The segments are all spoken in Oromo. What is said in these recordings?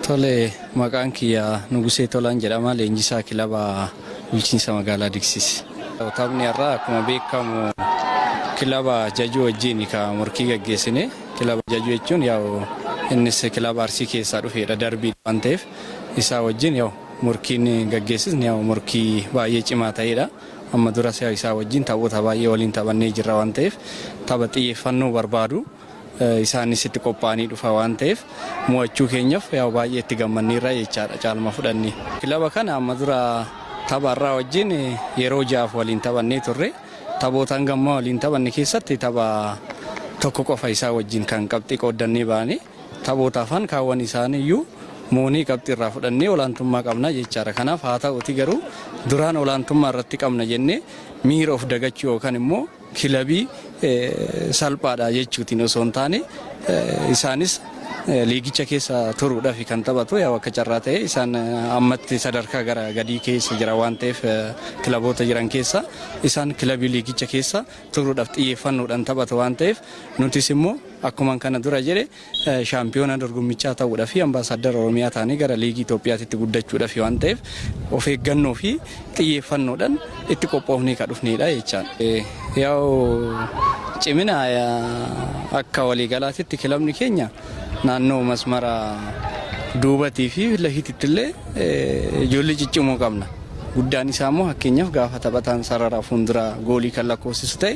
Tole, maqaan kiyya Nugusee Tolaan jedhama. Leenjisaa kilaba bulchiinsa magaalaa Diksiis. Taphni har'aa akkuma beekamu kilaba Jajuu wajjin ka morkii gaggeessine. Kilaba Jajuu jechuun yaa'u innis kilaba Arsii keessaa dhufeedha, darbii waan ta'eef isaa wajjin yaa'u morkiin gaggeessisne yaa'u morkii baay'ee cimaa ta'edha. Amma duras yaa'u isaa wajjin taphoota baay'ee waliin taphannee jirra waan ta'eef tapha xiyyeeffannoo barbaadu, isaanis itti qophaa'anii dhufa waan ta'eef mo'achuu keenyaaf yaa'u baay'ee itti gammanneerra jechaadha caalma fudhannee. Kilaba kana amma dura tapha har'aa wajjin yeroo 6f waliin taphannee turre. Taphoota hanga ammaa waliin taphanne keessatti tapha tokko qofa isaa wajjin kan qabxii qooddannee baane. Taphoota hafan kaawwan isaaniiyyuu moonee qabxii irraa fudhannee olaantummaa qabna jechaadha. Kanaaf haa ta'uti garuu duraan olaantummaa irratti qabna jennee miira of dagachuu yookaan immoo kilabii salphaadha jechuutiin osoo hin taane, isaanis liigicha keessa turuudhaaf kan taphatu. Yaa akka carraa ta'e isaan ammatti sadarkaa gara gadii keessa jira waan ta'eef, kilaboota jiran keessa isaan kilabii liigicha keessa turuudhaaf xiyyeeffannoodhaan taphatu waan ta'eef, nutis immoo akkuma kana dura jedhe shaampiyoona dorgommichaa ta'uudhaaf fi ambaasaaddara Oromiyaa ta'anii gara liigii Itoophiyaatti guddachuudhaaf waan ta'eef of eeggannoo fi xiyyeeffannoodhaan itti qophoofnee kan dhufnedha jechaan. Yaa'u cimina akka waliigalaatitti kilabni keenya naannoo masmara duubatii fi lafiititti illee ijoollee ciccimoo qabna. Guddaan isaa immoo fakkeenyaaf gaafa taphataan sarara fuulduraa goolii kan lakkoofsisu ta'e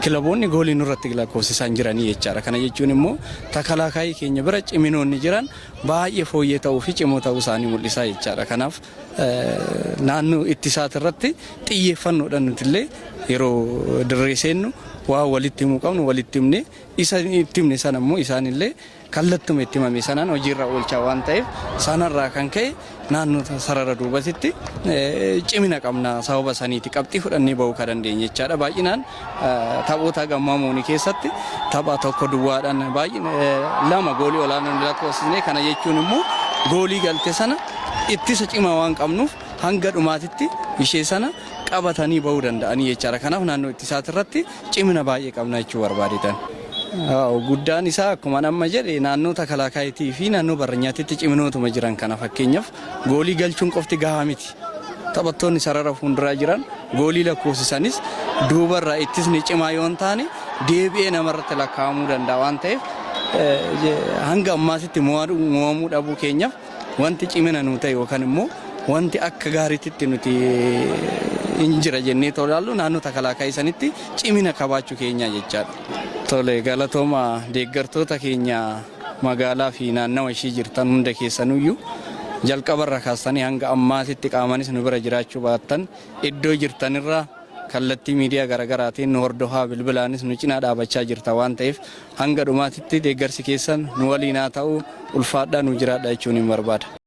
kilaboonni goolii nurratti lakkoofsisan jiranii jechaadha. Kana jechuun immoo takalaakaayii keenya bira ciminoonni jiran baay'ee fooyyee ta'uu fi cimoo ta'uu isaanii mul'isaa jechaadha. Kanaaf naannoo ittisaati irratti xiyyeeffannoodhaan nuti illee yeroo dirree seennu waa walitti himuu qabnu walitti himne, isa itti himne sana immoo isaanillee kallattuma itti himame sanaan hojiirra oolchaa waan ta'eef, sanarraa kan ka'e naannoo sarara duubatitti cimina qabna. Sababa saniiti qabxii fudhannee bahuu kan dandeenye jechaadha. Baay'inaan taphoota gammaa moonii keessatti tapha tokko duwwaadhaan, baay'ina lama goolii olaanaan lakkoofsisne. Kana jechuun immoo goolii galte sana ittisa cimaa waan qabnuuf hanga dhumaatitti ishee sana qabatanii bahuu danda'anii jechaadha. Kanaaf naannoo ittisaati irratti cimina baay'ee qabna jechuu barbaadetan. Guddaan isaa akkuma amma jedhe naannoo takalaakaayitii fi naannoo barranyaatitti ciminootuma jiran kana, fakkeenyaaf goolii galchuun qofti gahaa miti. Taphattoonni sarara fuulduraa jiran goolii lakkoofsisanis duubarraa ittisni cimaa yoo hin taane deebi'ee namarratti lakkaa'amuu danda'a waan ta'eef, hanga ammaatitti mo'amuu dhabuu keenyaaf wanti cimina nu ta'e yookaan immoo wanti akka gaariitti nuti hin jira jennee tolaallu naannoo takalaakaayii sanitti cimina qabaachuu keenya jechaadha. Tole, galatooma. Deeggartoota keenya magaalaa fi naannawa ishii jirtan hunda keessanuyyuu, jalqabarra kaastanii hanga ammaatitti qaamanis nu bira jiraachuu baattan iddoo jirtanirraa kallattii miidiyaa garaagaraatiin nu hordofaa, bilbilaanis nu cinaa dhaabachaa jirta waan ta'eef, hanga dhumaatitti deeggarsi keessan nu waliin haa ta'u, ulfaadhaa, nu jiraadha jechuun hin barbaada.